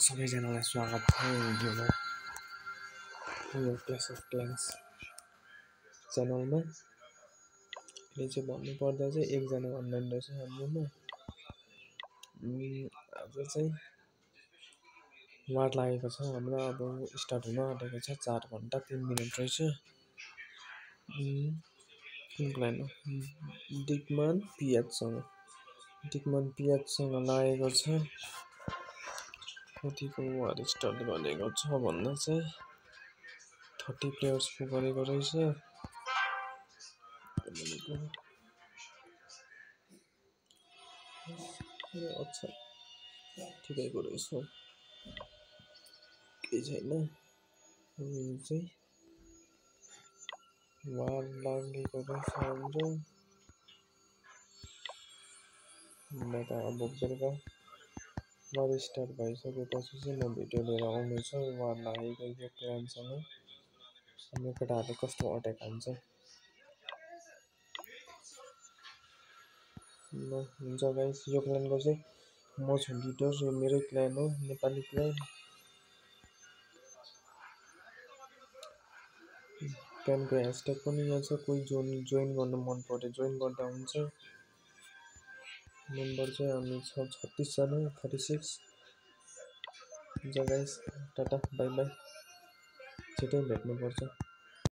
सबैजनालाई स्वागत छ यो क्लास अफ क्लान्स च्यानलमा। अहिले चाहिँ भन्नुपर्दा चाहिँ एकजना अनलाइन रहेछ हाम्रोमा। आज चाहिँ वार लागेको छ हाम्रो। अब स्टार्ट हुन आँटेको छ। 4 घण्टा 3 मिनट रहेछ। कुन क्लान हो? डिकमान पियाजसँग लागेको छ। कतिको वार स्टार्ट गरेको छ भन्दा चाहिँ 30 प्लेयर्सको गरेको रहेछ। अच्छा ठिकैको रहेछ, केही छैन। यो चाहिँ वार लागेको रहेछ हाम्रो। अब बेलुका वार स्टार्ट भइसकेपछि चाहिँ म भिडियो लिएर आउनेछु वार लागेको यो क्लानसँग। हाम्रो केटाहरूले कस्तो अट्याक हान्छ ल। हुन्छ गाइस, यो क्लानको चाहिँ म छु लिडर। यो मेरै क्लान हो, नेपाली क्लान। क्लानको ह्यासट्याग पनि यहाँ छ। कोही जोइन गर्न मन पर्यो जोइन गर्दा हुन्छ। मेम्बर चाहिँ हामी छ 36 जना 36। हुन्छ गाइस, टाटा बाई बाई। छिटै भेट्नुपर्छ।